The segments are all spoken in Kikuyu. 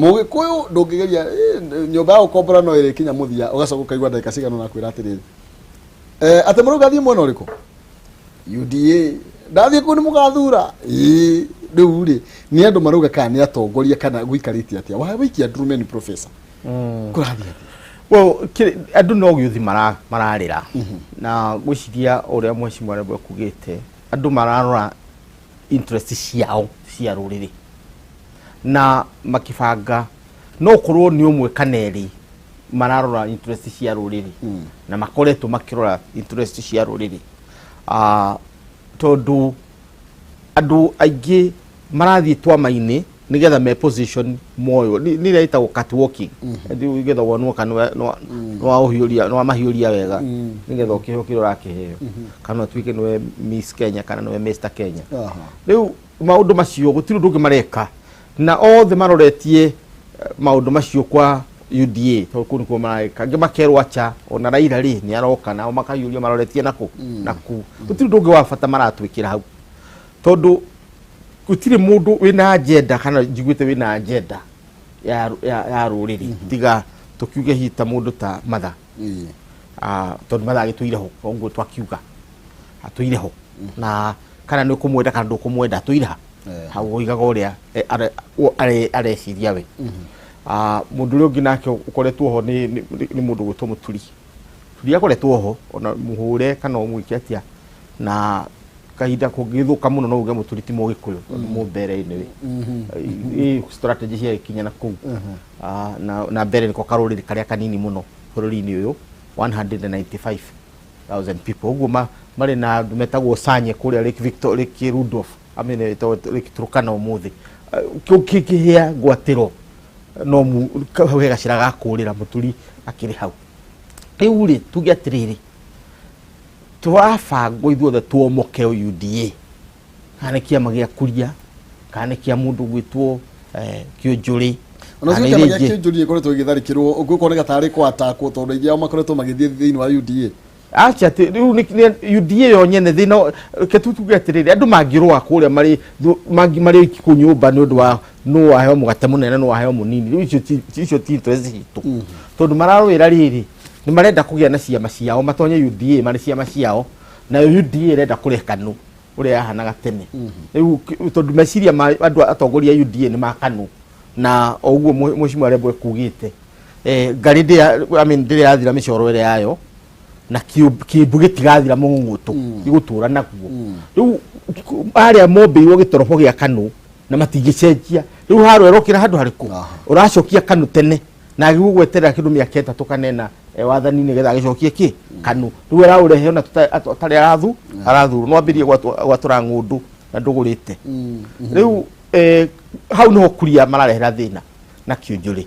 Mũgĩkũyũ ndũngĩgeria nyũmba ya gũkombora no ĩrĩkinya mũthia ũgacoka ũkaigua ndagĩka cigana ũna kwĩra atĩrĩrĩ, atĩ mũrauga thiĩ mwena ũrĩkũ? UDA. Ndathiĩ kũu nĩ mũgathura? Ĩĩ. Rĩu rĩ, nĩ andũ marauga kana nĩ atongoria kana gũikarĩte atĩa? Waikia ndurumeni, professor, kũrathiĩ atĩa? Well, andũ no gĩũthi mararĩra na ngwĩciria ũrĩa mheshimiwa Rebo ekugĩte, andũ mararora interest ciao cia rũrĩrĩ na makĩbanga, no ũkorwo nĩ ũmwe kana erĩ mararora interest cia rũrĩrĩ na makoretwo makĩrora interest cia rũrĩrĩ. Tondũ andũ aingĩ marathiĩ twama-inĩ nĩgetha me position moyo nĩ ĩrĩa ĩtagwo catwalking, nĩgetha wonwo kana nĩwaũhiũria, nĩwamahiũria wega, nĩgetha ũkĩheo kĩrĩa ũrakĩheo, kana ũtuĩke nĩwe Miss Kenya kana nĩwe Mr Kenya. Rĩu maũndũ macio gũtirĩ ũndũ ũngĩ mareka na othe maroretie maũndũ macio kwa UDA, tondũ kũu nĩkuo mareka. Angĩ makerwo acha, ona Raila rĩ nĩ aroka, nao makahiũria maroretie nakũ naku. Gũtirĩ ũndũ ũngĩ wa bata maratwĩkĩra hau, tondũ gũtirĩ mũndũ wĩna agenda kana njiguĩte wĩna agenda ya rũrĩrĩ, tiga tũkiuge hihi ta mũndũ ta Matha. Tondũ Matha agĩtũire ho, ũguo twakiuga atũire ho, na kana nĩ ũkũmwenda kana ndũkũmwenda, atũire ha hau oigaga ũrĩa areciria we. Mũndũ ũrĩa ũngĩ nake ũkoretwo ho nĩ mũndũ gwĩtwo Mũturi. Mũturi akoretwo ho, ona mũhũre kana ũmwĩke atĩa, na kahinda kũngĩthũka mũno no uge Mũturi ti Mũgĩkũyũ, tondũ mũmbere-inĩ ĩ strategy cia gĩkinya na kũu. Na mbere nĩko karũrĩrĩ karĩa kanini mũno bũrũri-inĩ ũyũ, 195,000 people ũguo marĩ na andũ metagwo Sanye kũrĩa Lake Victor, Lake Rudolph, I mean, ĩtagwo Lake Turkana ũmũthĩ. Kĩu kĩhĩa ngwatĩro no hau he gacĩra ga kũrĩra Mũturi akĩrĩ hau. Rĩu rĩ, tuge atĩrĩrĩ, tũrabangwo ithuothe tuomoke UDA, kana nĩ kĩama gĩa Kuria, kana nĩ kĩa mũndũ gwĩtwo Kĩũnjũrĩ, ona kana cio kĩama iria gĩa ingĩ. Kĩũnjũri gĩkoretwo gĩgĩtharĩkĩrwo, ũngĩkoneka tarĩ kwatakwo, tondũ aingĩ ao makoretwo magĩthiĩ thĩinĩ wa UDA. Acha, atĩ rĩu nĩ UDA yo nyene thĩna. Reke tu tuge atĩrĩrĩ, andũ mangĩrũa kũrĩa marĩ marĩ oiki kũu nyũmba nĩ ũndũ wa nũ waheo mũgate mũnene, nũ waheo mũnini, rĩu icio ti interest citũ, tondũ mararũĩra rĩrĩ nĩ marenda kũgĩa na ciama ciao, matonye UDA marĩ ciama ciao, nayo UDA ĩrenda kũrehe KANU ũrĩa yahanaga tene rĩu, tondũ meciria ma andũ atongoria a UDA nĩ ma KANU. Na o ũguo mheshimiwa Rebo ekugĩte, ngarĩ ndĩrĩ, I mean, ndĩrĩ yathira mĩcoro ĩrĩa yayo, na kĩmbu gĩtigathira mũng'ũng'ũtũ, gĩgũtũra naguo. Rĩu arĩa mombĩirwo gĩtorobo gĩa KANU na matingĩcenjia, rĩu harĩa ĩrokĩra handũ harĩkũ? Ũracokia KANU tene na agĩrĩirwo gweterera kĩndũ mĩaka 3 kana 4 wathani nĩgetha agĩcokie kĩ KANU. Rĩu araũrehe ona atarĩ arathurwo, no ambĩrie gwatũra ng'ũndũ na ndũgũrĩte. Rĩu hau niho Kuria mararehera thĩna na Kĩũnjũrĩ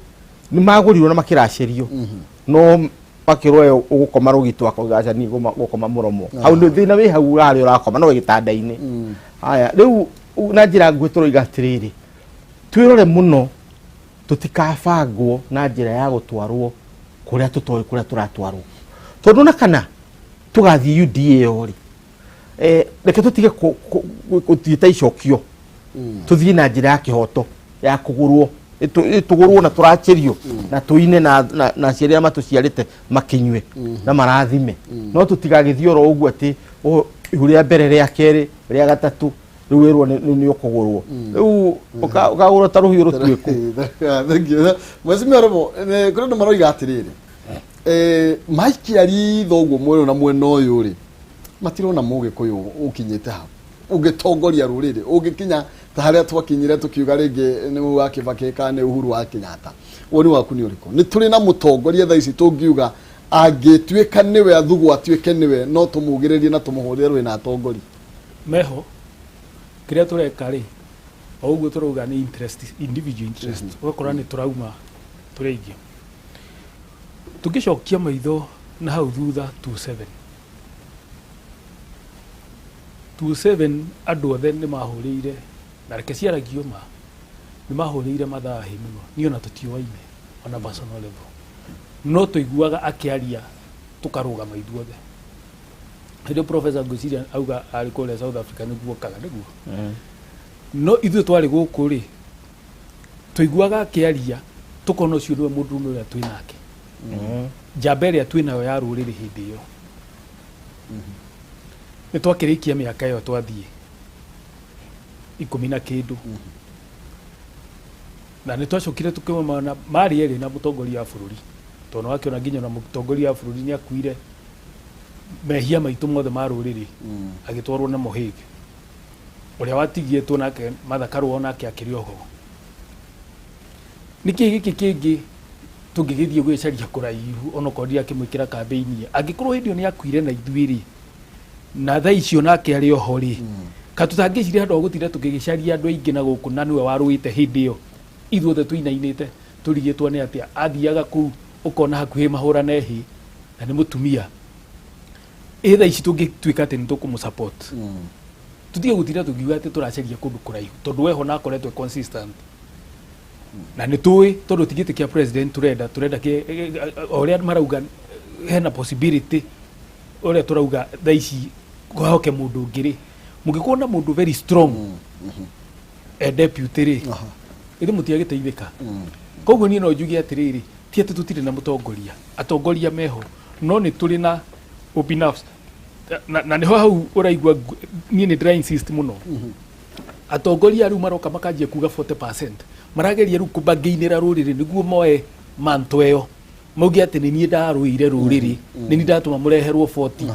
nĩ magũrirwo na makĩracĩrio, no makĩrwo we ũgũkoma rũgito, akauga aca, niĩ gũkoma mũromo. Hau nĩ thĩna wĩ hau, ũrarĩ ũrakoma no gĩtanda-inĩ. Haya, rĩu na njĩra nguhĩ tũroiga atĩrĩrĩ, twĩrore mũno tũtikabangwo na njĩra ya gũtwarwo kũrĩa tũtoĩ kũrĩa tũratwarwo, tondũ na kana tũgathiĩ UDA ĩyo rĩ, reke tũtige gũthiĩ ta icokio, tũthiĩ na njĩra ya kĩhoto ya kũgũrwo. Tũgũrwo na tũracĩrio na tũine na aciari arĩa matũciarĩte makĩnyue na marathime, no tũtigagĩthiĩ oro ũguo atĩ ihu rĩa mbere, rĩa kerĩ, rĩa gatatũ, rĩu wĩrwo nĩ ũkũgũrwo, rĩu ũkagũrwo ta rũhiũ rũtuĩku. Thank you. Mheshimiwa Rebo, kũrĩ andũ maroiga atĩrĩrĩ, maikia ritho ũguo mwena na mwena ũyũ rĩ, matirona Mũgĩkũyũ ũkinyĩte hau ũngĩtongoria rũrĩrĩ, ũngĩkinya ta harĩa twakinyire tũkiuga rĩngĩ nĩ wa Kibaki kana nĩ Uhuru wa Kenyatta. Woni waku nĩ ũrĩkũ? Nĩ tũrĩ na mũtongoria thaa ici tũngiuga angĩtuĩka nĩwe athugwo atuĩke nĩwe, no tũmugĩrĩrie na tũmũhũrĩre rũĩ na atongoria? Meho kĩrĩa tũreka rĩ, o ũguo tũrauga nĩ interest, individual interest, ũgakora nĩ tũrauma tũrĩ aingĩ. Tũngĩcokia maitho na hau thutha 27 27, andũ othe nĩ mahũrĩire, na reke ciaragio ma, nĩ mahũrĩire mathahi mũno. Niĩ ona tũtiũaine ona personal level, no tũiguaga akĩaria tũkarũgama ithuothe. Hĩndĩ professor ngwĩciria auga arĩ kũrĩa South Africa nĩguo okaga nĩguo, no ithuĩ twarĩ gũkũ rĩ. Twaiguaga akĩaria tũkona ũcio nĩwe mũndũrũme ũrĩa twĩ nake, njamba ĩrĩa twĩ nayo ya rũrĩrĩ hĩndĩ ĩyo. Nĩ twakĩrĩkia mĩaka ĩyo, twathiĩ 10 na kĩndũ, na nĩ twacokire tũkĩmona marĩ erĩ na mũtongoria wa bũrũri, tondũ wakĩona nginya na mũtongoria wa bũrũri nĩ akuire mehia maitũ mothe ma rũrĩrĩ, agĩtwarwo na Mũhĩgĩ ũrĩa watigĩtwo nake Martha Karua onake akĩrĩ oho. Nĩkĩ gĩkĩ kĩngĩ tũngĩgĩthiĩ gwĩcaria kũraihu onokorwo ndirakĩmwĩkĩra kambĩini, angĩkorwo hĩndĩ ĩyo nĩ akuire na ithuĩ rĩ, na thaa icio nake arĩ oho rĩ, ka tũtangĩciria handũ ha gũtinda tũkĩgĩcaria andũ aingĩ na gũkũ, na nĩwe warũĩte hĩndĩ ĩyo ithuothe tũinainĩte tũrigĩtwo nĩ atĩa athiaga kũu ũkona hakuhĩ mahũrane hĩ na nĩ mũtumia. Ĩ thaa ici tũngĩtuĩka atĩ nĩ tũkũmũ support, tũtige gũtinda tũkiuga atĩ tũracaria kũndũ kũraihu, tondũ weho na akoretwo e consistent na nĩ tũĩ tondũ ti gĩtĩ kĩa president tũrenda o ũrĩa marauga hena possibility ũrĩa tũrauga thaa ici kũhoke mũndũ ũngĩ rĩ, mũngĩkorwo na mũndũ very strong e deputy rĩ, ĩthĩ mũtiagĩteithĩka. Koguo niĩ no njuge atĩrĩrĩ, ti atĩ tũtirĩ na mũtongoria, atongoria meho, no nĩ tũrĩ na ubinafsi na nĩho hau ũraigua niĩ nĩ ndĩra insist mũno. Atongoria rĩu maroka makanjia kuga 40%, marageria rĩu kũbangĩinĩra rũrĩrĩ nĩguo moe manto ĩyo, mauge atĩ nĩ niĩ ndarũire rũrĩrĩ, nĩ niĩ ndatũma mũreherwo 40,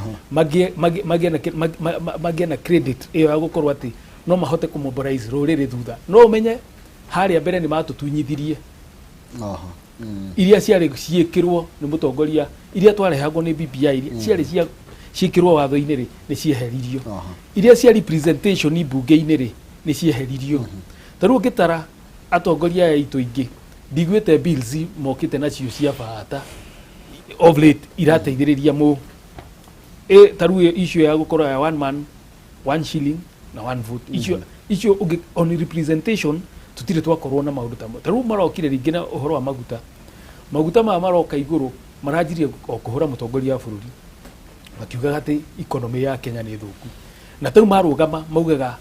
magĩe na credit ĩyo ya gũkorwo atĩ no mahote kũmobilize rũrĩrĩ thutha. No ũmenye harĩa mbere nĩ matũtunyithirie iria ciarĩ ciĩkĩrwo nĩ mũtongoria, iria twarehagwo nĩ BBI, iria ciarĩ cia ciĩkĩrwo watho-inĩ rĩ, nĩ cieheririo. Iria cia representation mbunge-inĩ rĩ, nĩ cieheririo. Ta rĩu ũngĩtara atongoria aya aitũ aingĩ, ndiguĩte bills mokĩte nacio cia bata of late irateithĩrĩria mũ ta rĩu issue ya gũkorwo ya one man one shilling na one vote, icio ũngĩ on representation tũtirĩ twakorwo na maũndũ ta ta rĩu marokire rĩngĩ na ũhoro wa maguta. Maguta maya maroka igũrũ, maranjirie o kũhũra mũtongoria wa bũrũri makiugaga atĩ economy ya Kenya nĩ thũku, na tarĩu marũgama maugaga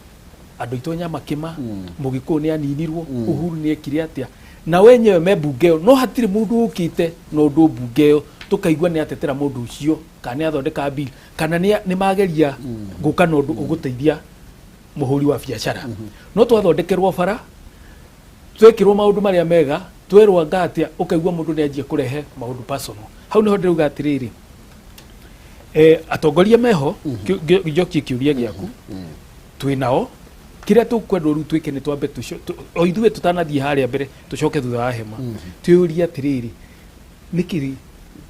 andũ aitũ nyamakĩma, mũgĩkũyũ nĩ aninirwo, Uhuru nĩ ekire atĩa, na wenyewe me mbunge ĩyo, no hatirĩ mũndũ ũkĩte na ũndũ mbunge ĩyo tũkaigua nĩ atetera mũndũ ũcio, kana nĩ athondeka bill, kana nĩ mageria gũka na ũndũ ũgũteithia mũhũri wa biacara. No twathondekerwo bara, twekĩrwo maũndũ marĩa mega, twerwo anga atĩa, ũkaigua mũndũ nĩ anjia kũrehe maũndũ personal. Hau nĩho ndĩrauga atĩrĩrĩ, atongoria meho. Njokie kĩũria gĩaku, twĩ nao. Kĩrĩa tũkwendwo rĩu twĩke nĩ twambe o ithuĩ tũtanathiĩ harĩa mbere, tũcoke thutha wa hema, twĩyũrie atĩrĩrĩ, nĩkĩ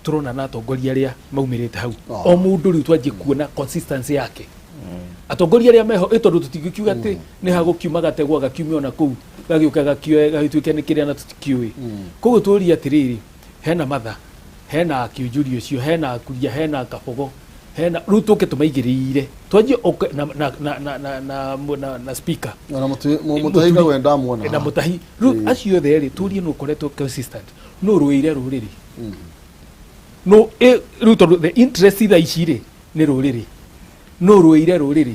tũrona na atongoria arĩa maumĩrĩte hau? O mũndũ rĩu twanjie kuona consistency yake, atongoria arĩa meho, ĩ tondũ tũtingĩkiuga atĩ nĩ hagũkiuma gategwa gakiume ona kũu gagĩũka gakioe gagĩtuĩke nĩ kĩrĩa na tũtikĩũĩ. Koguo tũrie atĩrĩrĩ, hena Matha, hena Kiunjuri ũcio, hena Kuria, hena Kabogo, hena rĩu tũke tũmaigĩrĩire, twanjie na speaker. Ona Mũtahi Kagwe ndamuona na haha. Mũtahi rĩu, acio othe rĩ, tũrie nũ ũkoretwo consistent, nũ ũrũĩire rũrĩrĩ, no rĩu tondũ the interest thaa ici rĩ nĩ rũrĩrĩ, nũ ũrũĩire rũrĩrĩ?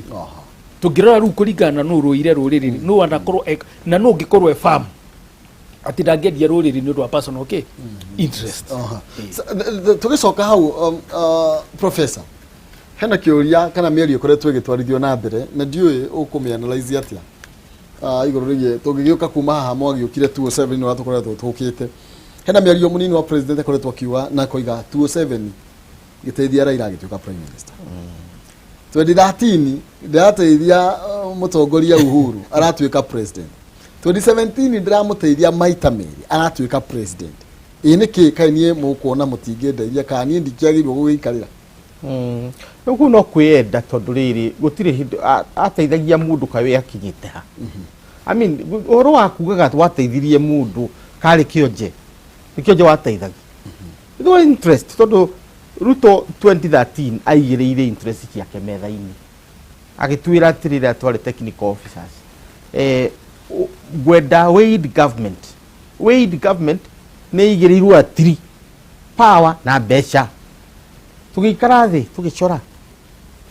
Tũngĩrora rĩu kũringana na nũ ũrũĩire rũrĩrĩ rĩ, nũ anakorwo na nũ ũngĩkorwo e firm atĩ ndangĩendia rũrĩrĩ nĩ ũndũ wa personal okay interest. Tũgĩcoka hau, professor, hena kĩũria kana mĩario ĩkoretwo ĩgĩtwarithio na mbere na ndiũĩ ũkũmĩanalyze atĩa, igũrũ rĩgiĩ tũngĩgĩũka kuma haha mwagĩũkire 207 ũrĩa tũkoretwo tũkĩte. Hena mĩario mũnini wa president akoretwo akiuga na akoiga 207 gĩteithia Raila agĩtuĩka prime minister, 2013 ndĩrateithia mũtongoria Uhuru aratuĩka president, 2017 ndĩramũteithia maita merĩ aratuĩka president. Ĩ nĩkĩ kaĩ niĩ mũkuona mũtingĩndeithia, kana niĩ ndikĩagĩrĩirwo gũgĩikarĩra? Rĩu kũu no kwĩyenda, tondũ rĩrĩ gũtirĩ hĩndĩ ateithagia mũndũ kaĩ akinyĩte ha. I mean, ũhoro wa kugaga wateithirie mũndũ karĩ kĩonje, nĩ kĩonje wateithagia. It was interest, tondũ Ruto 2013 aigĩrĩire interest ciake metha-inĩ, agĩtuĩra atĩrĩrĩ, atware technical officers, ngwenda weighed government. Weighed government nĩ igĩrĩirwo atiri power na mbeca. Tũgĩikara thĩ, tũgĩcora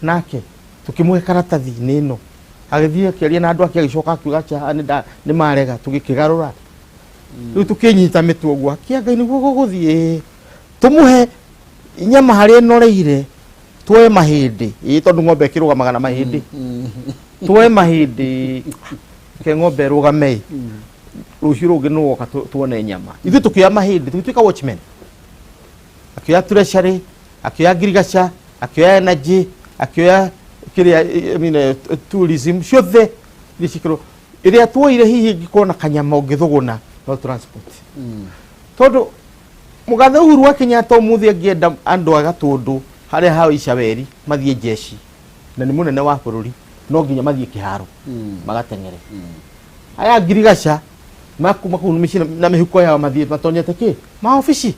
nake, tũkĩmũhe karatathi nĩ ĩno, agĩthiĩ akĩaria na andũ ake, agĩcoka akiuga atĩ, "Ah, nĩ marega." Tũgĩkĩgarũra. Rĩu tũkĩnyita mĩtwe ũguo, akia Ngai nĩguo gũgũthiĩ tũmũhe nyama harĩa ĩnoreire, tuoye mahĩndĩ, ĩĩ, tondũ ng'ombe ĩkĩrũgamaga na mahĩndĩ, tuoye mahĩndĩ ke ng'ombe ĩrũgame, rũciũ rũngĩ nĩwoka tuone nyama. Ithuĩ tũkĩoya mahĩndĩ, tũgĩtuĩka watchmen. Akĩoya treasury, akĩoya ngirigaca, akĩoya energy, akĩoya kĩrĩa, I mean, tourism ciothe iria cikĩrwo ĩrĩa tuoire. Hihi ingĩkorwo na kanyama ũngĩthũgũna no transport, tondũ mũgathe Uhuru wa Kenyatta ũmũthĩ angĩenda andũ a Gatũndũ harĩa hao Icaweri mathiĩ jeshi, na nĩ mũnene wa bũrũri, no nginya mathiĩ kĩharo magateng'ere. Aya ngirigaca makuma kũu mĩciĩ na mĩhuko yao mathiĩ matonyete kĩ maobici.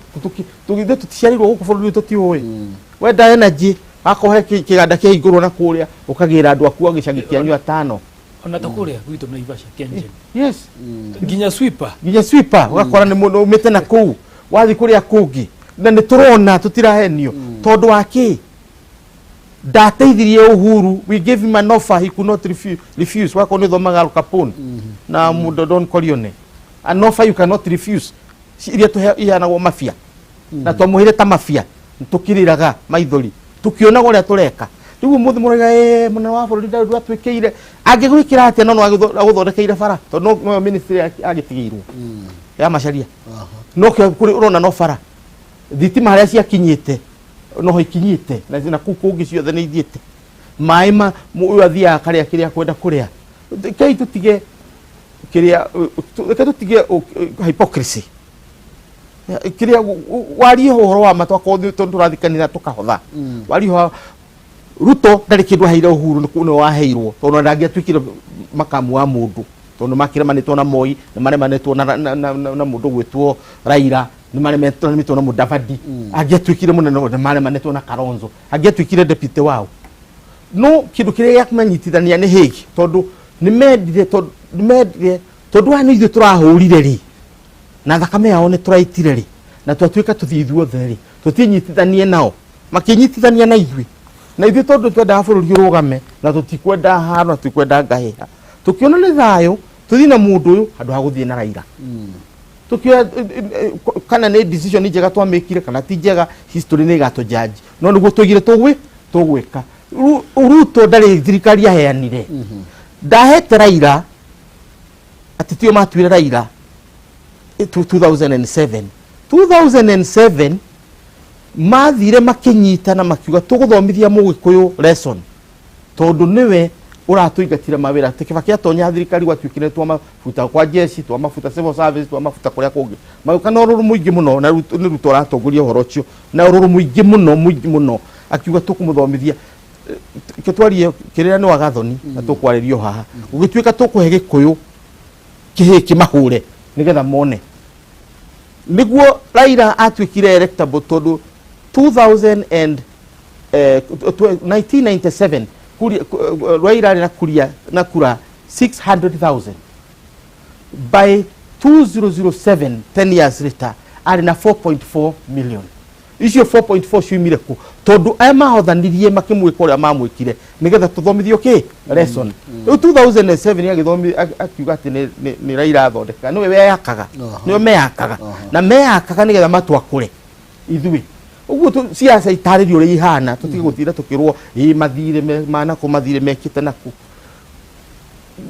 Tũgithe tũticiarĩirwo gũkũ bũrũri ũyũ, tũtiũĩ. Wenda energy, akohe kĩganda kĩahingũrwo na kũrĩa ũkagĩra andũ aku a gĩcagi kĩanyu atano. Ona ta kũrĩa gwitũ Naivasha, Kengen, yes, nginya sweeper. Nginya sweeper ũgakora nĩ mũndũ umĩte na kũu wathiĩ kũrĩa kũngĩ, na nĩ tũrona tũtirahenio. Tondũ wa kĩ ndateithirie Uhuru? We gave him an offer he could not refuse. Wakorwo nĩ ũthomaga Al Capone na mũndũ Don Corleone, an offer you cannot refuse. Iria iheanagwo mafia, na twamũheire ta mafia, tũkĩrĩraga maithori tũkĩonaga ũrĩa tũreka. Rĩu ũmũthĩ mũraiga, "Ĩ, mũnene wa bũrũri ndarĩ ũndũ atwĩkĩire." Angĩgwĩkĩra atĩa? No no agũthondekeire bara, tondũ noyo ministry agĩtigĩirwo ya Macharia, no kĩo kũrĩ ũrona no bara. Thitima harĩa ciakinyĩte noho ikinyĩte, na kũu kũngĩ ciothe nĩ ithiĩte. Maĩ ma ũyũ athiaga karĩa kĩrĩa kwenda kũrĩa. Kei tũtige kĩrĩa, reke tũtige hypocrisy kĩrĩa warie ũhoro wa ma. Twakorwo tondũ tũrathiĩ kanitha tũkahotha warie ũhoro. Ruto ndarĩ kĩndũ aheire Uhuru, nĩ waheirwo, tondũ ndangĩatuĩkire makamu wa mũndũ, tondũ makĩremanĩtwo na Moi, nĩ maremanĩtwo na mũndũ gwĩtwo Raila, nĩ maremanĩtwo na Mudavadi. Angĩatuĩkire mũnene, nĩ maremanĩtwo na Kalonzo. Angĩatuĩkire deputy wao, no kĩndũ kĩrĩa gĩa kũmanyitithania nĩ Hague, tondũ nĩ mendire, tondũ nĩ mendire, tondũ aya nĩ ithuĩ tũrahũrire rĩ, na thakame yao nĩ tũraitire rĩ, na twatuĩka tũthiĩ ithuothe rĩ, tũtinyitithanie nao, makĩnyitithania na ithuĩ, na ithuĩ tondũ twendaga bũrũri ũrũgame, na tũtikwenda haro, na tũtikwenda ngahĩha, tũkĩona nĩ thayũ tũthiĩ na mũndũ ũyũ handũ ha gũthiĩ na Raila. Tũkĩoya kana nĩ decision njega twamĩkire kana ti njega, history nĩ ĩgatũjudge, no nĩguo tũigire tũgwĩka. Ruto ndarĩ thirikari aheanire, ndahete Raila atĩ tio matuire Raila 2007. 2007 mathire makĩnyitana, makiuga tũgũthomithia mũgĩkũyũ lesson, tondũ nĩwe ũratũingatire mawĩra. Atĩ Kibaki atonya thirikari, gwatuĩkire twa mabuta kwa jeshi, twa mabuta civil service, twa mabuta kũrĩa kũngĩ, magĩũka na ũrũrũ mũingĩ mũno, na nĩ Ruto ũratongoria ũhoro ũcio na ũrũrũ mũingĩ mũno, mũingĩ mũno, akiuga tũkũmũthomithia. Ke twarie kĩrĩa nĩ wagathoni na tũkwarĩrio haha, gũgĩtuĩka tũkũhe gĩkũyũ kĩhĩ kĩmahũre nĩgetha mone. Nĩguo Raila atuĩkire electable, tondũ 2000 and 1997 Raila arĩ na kuria na kura 600,000. By 2007, 10 years later, arĩ na 4.4 million. Icio 4.4 ciumire kũ? Tondũ aya mahothanirie makĩmwĩka ũrĩa mamwĩkire nĩgetha tũthomithio kĩ lesson. Rĩu 2007 agĩthomi akiuga atĩ nĩ Raila athondeka, nĩwe weyakaga, nĩwe meyakaga na meyakaga nĩgetha matwakũre ithuĩ. Ũguo ciaca itarĩrio ũrĩa ihana, tũtige gũtinda tũkĩrwo ĩ mathirĩ manakũ, mathirĩ mekĩte nakũ.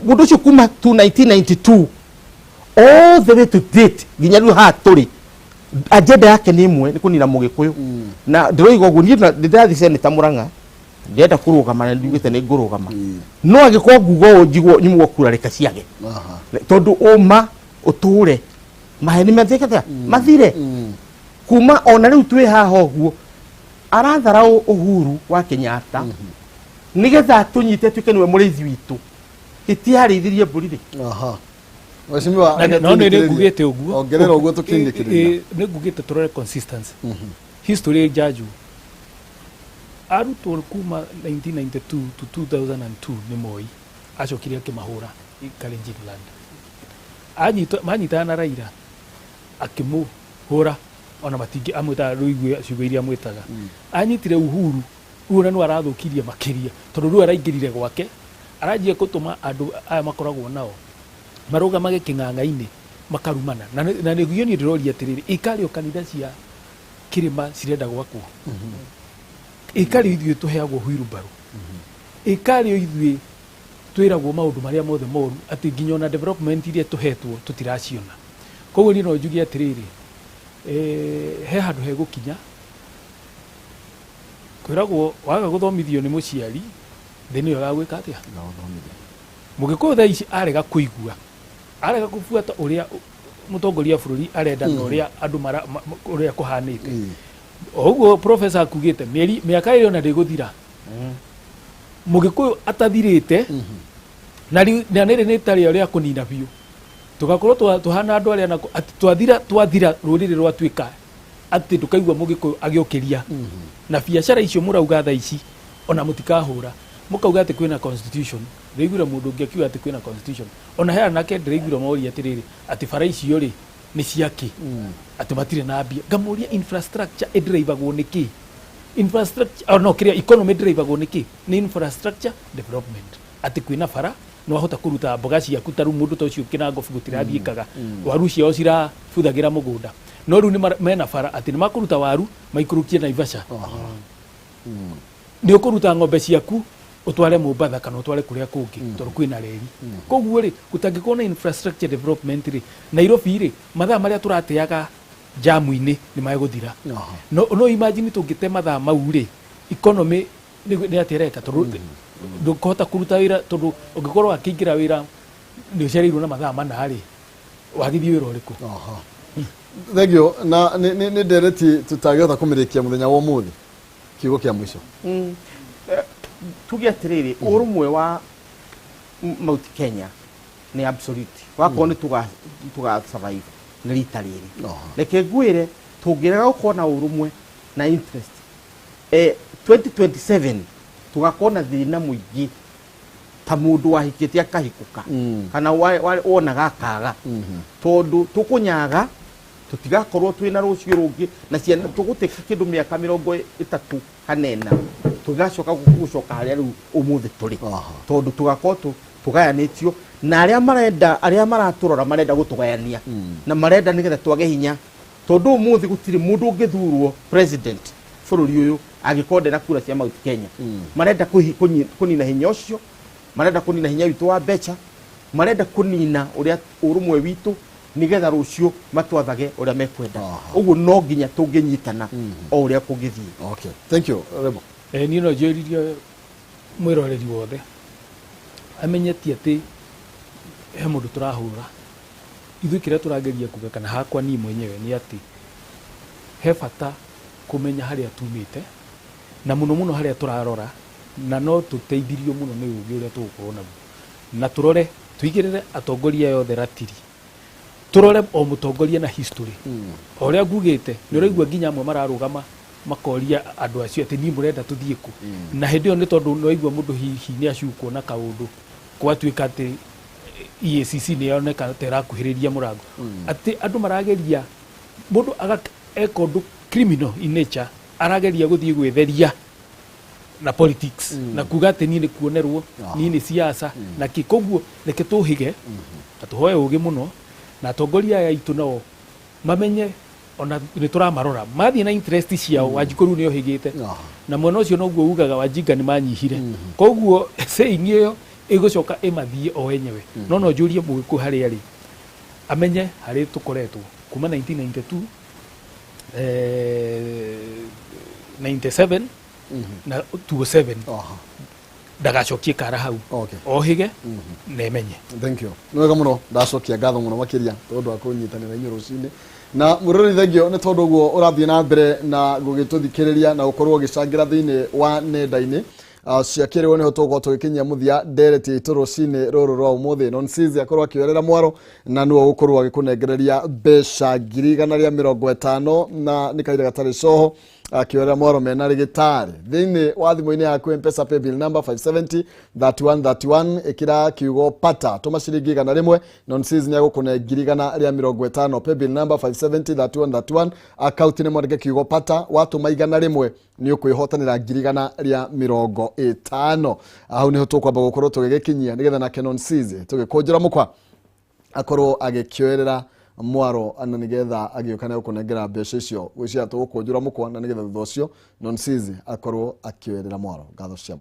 Mũndũ ũcio kuma tu 1992 all the way to date, nginya rĩu haha tũrĩ, agenda yake nĩ ĩmwe, nĩ kũnina mũgĩkũyũ. Na ndĩroiga ũguo niĩ nĩ ndĩrathiĩ seneta Mũrang'a, ndĩrenda kũrũgama na ndiugĩte nĩ ngũrũgama, no angĩkorwo nguga ũũ njiguo nyumwo kura, reke ciage, tondũ ũma ũtũre maheni mathiĩke atĩa mathire. Kuma ona rĩu twĩ haha ũguo aratharau Uhuru wa Kenyatta nĩgetha tũnyite tuĩke nĩwe mũrĩithi witũ, ĩtiarĩithirie mbũri rĩ. Mheshimiwa, no nĩ ngugĩte ũguo. Ongerera ũguo tũkĩingĩkĩrĩria. Nĩ ngugĩte tũrore consistency. History njaju arutwo kuma 1992 to 2002 nĩ Moi acokire akĩmahũra Kalenjin land. Anyitwo manyitana na Raila akĩmũhũra, ona matingĩ amwĩtaga rũigue ciugo iria amwĩtaga. Anyitire Uhuru rĩu ona no arathũkirie makĩria, tondũ rĩu araingĩrire gwake, aranjia gũtũma andũ aya makoragwo nao marũgamage kĩng'ang'a-inĩ. Makarumana na nĩguo niĩ ndĩroria atĩrĩrĩ, ĩkarĩ o kanitha cia kĩrĩma cirenda gwakwo, ĩkarĩ ithuĩ tũheagwo huirumbarũ, ĩkarĩ o ithuĩ twĩragwo maũndũ marĩa mothe moru, atĩ nginya ona development iria tũhetwo tũtiraciona. Koguo niĩ no njuge atĩrĩrĩ, he handũ hegũkinya kwĩragwo waga gũthomithio nĩ mũciari, thĩ nĩyo ĩgagwĩka atĩa. Mũgĩkũyũ thaa ici arega kũigua, arega kũbuata ũrĩa mũtongoria wa bũrũri arenda na ũrĩa andũ mara ũrĩa kũhanĩte. O ũguo professor akugĩte, mĩeri mĩaka ĩrĩ ona ndĩgũthira mũgĩkũyũ atathirĩte, na rĩu na rĩrĩ nĩ tarĩo rĩa kũnina biũ, tũgakorwo tũhana andũ arĩa nako atĩ twathira, twathira rũrĩrĩ rwatuĩka atĩ ndũkaigua mũgĩkũyũ agĩũkĩria na biacara icio mũrauga thaa ici ona mũtikahũra mũkauga atĩ kwĩna constitution. Ndĩraiguire mũndũ ũngĩ akiuga atĩ kwĩna constitution, ona he anake ndĩraiguire moria atĩrĩrĩ, atĩ bara icio rĩ nĩ ciakĩ, atĩ matirĩ na mbia. Ngamũria, infrastructure ĩndĩraivagwo nĩ kĩ? Infrastructure, oh, no kĩrĩa economy ĩndĩraivagwo nĩ kĩ? Nĩ infrastructure development, atĩ kwĩna bara nĩ wahota kũruta mboga ciaku. Ta rĩu mũndũ ta ũcio kĩnangobu gũtirathiĩkaga, waru ciao cirabuthagĩra mũgũnda, no rĩu nĩ mena bara atĩ nĩ makũruta waru maikũrũkie Naivasha. Nĩ ũkũruta ng'ombe ciaku ũtware Mombatha kana ũtware kũrĩa kũngĩ tondũ kwĩna reri. Koguo rĩ, gũtangĩkorwo na infrastructure development rĩ, Nairobi rĩ, mathaa marĩa tũrateaga jamu-inĩ nĩ megũthira. No imagine tũngĩte mathaa mau rĩ, economy nĩ atĩa ĩreka? Tondũ ndũkũhota kũruta wĩra, tondũ ũngĩkorwo akĩingĩra wĩra nĩ ũcereirwo na mathaa 4 rĩ, wagĩthiĩ wĩra ũrĩkũ? Thengio. Na nĩ ndereti tũtangĩhota kũmĩrĩkia mũthenya wa ũmũthĩ. Kiugo kĩa mũico. Tuge atĩrĩrĩ, ũrũmwe wa Mount Kenya nĩ absolute, wakorwo nĩ tũga survive nĩ rita rĩrĩ. Reke ngwĩre, tũngĩrega gũkorwo na ũrũmwe na interest, 2027 tũgakorwo na thĩna mũingĩ ta mũndũ wahikĩte akahikũka kana wonaga akaga, tondũ tũkũnyaga tũtigakorwo twĩna rũciũ rũngĩ na ciana tũgũtĩka kĩndũ mĩaka 30 hanena tũgacoka gũcoka harĩa rĩu ũmũthĩ tũrĩ, tondũ tũgakorwo tũgayanĩtio na arĩa marenda, arĩa maratũrora marenda gũtũgayania na marenda nĩgetha twage hinya, tondũ ũmũthĩ gũtirĩ mũndũ ũngĩthurwo president bũrũri ũyũ angĩkorwo ndena kura cia Mount Kenya. Marenda kũnina hinya ũcio, marenda kũnina hinya witũ wa mbeca, marenda kũnina ũrĩa ũrũmwe witũ nĩgetha rũciũ matwathage ũrĩa mekwenda. Ũguo no nginya tũngĩnyitana o ũrĩa kũngĩthiĩ. Okay, thank you, Remo. Niĩ no njĩririe mwĩroreri wothe amenye ti atĩ he mũndũ tũrahũra ithuĩ. Kĩrĩa tũrageria kuga, kana hakwa niĩ mwenyewe, nĩ atĩ he bata kũmenya harĩa tumĩte na mũno mũno harĩa tũrarora, na no tũteithirio mũno nĩ ũgĩ ũrĩa tũgũkorwo naguo, na tũrore tũigĩrĩre atongoria aya othe ratiri, tũrore o mũtongoria na history o ũrĩa ngugĩte. Nĩ ũraigua nginya amwe mararũgama makoria andũ acio atĩ niĩ mũrenda tũthiĩ kũ, na hĩndĩ ĩyo nĩ tondũ nĩ waigua mũndũ hihi nĩ acukwo na kaũndũ gwatuĩka atĩ EACC nĩ yoneka ta ĩrakuhĩrĩria mũrango, atĩ andũ marageria mũndũ eka ũndũ criminal in nature, arageria gũthiĩ gwĩtheria na politics na kuga atĩ niĩ nĩ kuonerwo, niĩ nĩ siasa na kĩ. Koguo reke tũhĩge na tũhoe ũgĩ mũno, na atongoria aya aitũ nao mamenye ona nĩ tũramarora mathiĩ na interest ciao. Wanjikũ rĩu nĩ ohĩgĩte na mwena ũcio noguo ugaga Wajinga nĩ manyihire, koguo saying ĩyo ĩgũcoka ĩmathiĩ o enyewe. No njũrie mũgĩkũyũ harĩa rĩ amenye harĩ tũkoretwo kuma 1992, 97 na 2007, ndagacokie kara hau, ohĩge na emenye. Thank you, nĩ wega mũno. Ndacokia ngatho mũno makĩria tondũ wa kũnyitanĩra inyuĩ rũcinĩ. Na mũrori, thengio nĩ tondũ ũguo ũrathiĩ na mbere na gũgĩtũthikĩrĩria na gũkorwo ũgĩcangĩra thĩinĩ wa nenda-inĩ cia kĩrĩo. Nĩho tũgũkorwo tũgĩkinyia mũthia ndereti itũ rũcinĩ rũrũ rwa ũmũthĩ. Nonsizi akorwo akĩoerera mwaro na nĩwe ũgũkorwo agĩkũnengereria mbeca 150,000, na nĩ kahinda gatarĩ coho akĩoerera mwaro mena rĩgĩtarĩ thĩinĩ wa thimũ-inĩ yaku. Mpesa paybill number 570 3131, ĩkĩra kiugo pata, tũma ciringi 100, Nonsis nĩ agũkũne 150,000. Paybill number 570 3131, akaunti nĩ mwandĩke kiugo pata, watũma 100 nĩ ũkwĩhotanĩra 150,000. Hau nĩho tũkwamba gũkorwo tũgĩgĩkinyia nĩgetha nake Nonsis tũgĩkũnjĩra mũkwa akorwo agĩkĩoerera. Mwaro na nĩgetha agĩũka nĩ gũkũnengera mbeca icio. Gwĩciria tũgũkũnjũra mũkwa na nĩgetha thutha ũcio Nonsizi akorwo akĩoerera Mwaro. Ngatho cia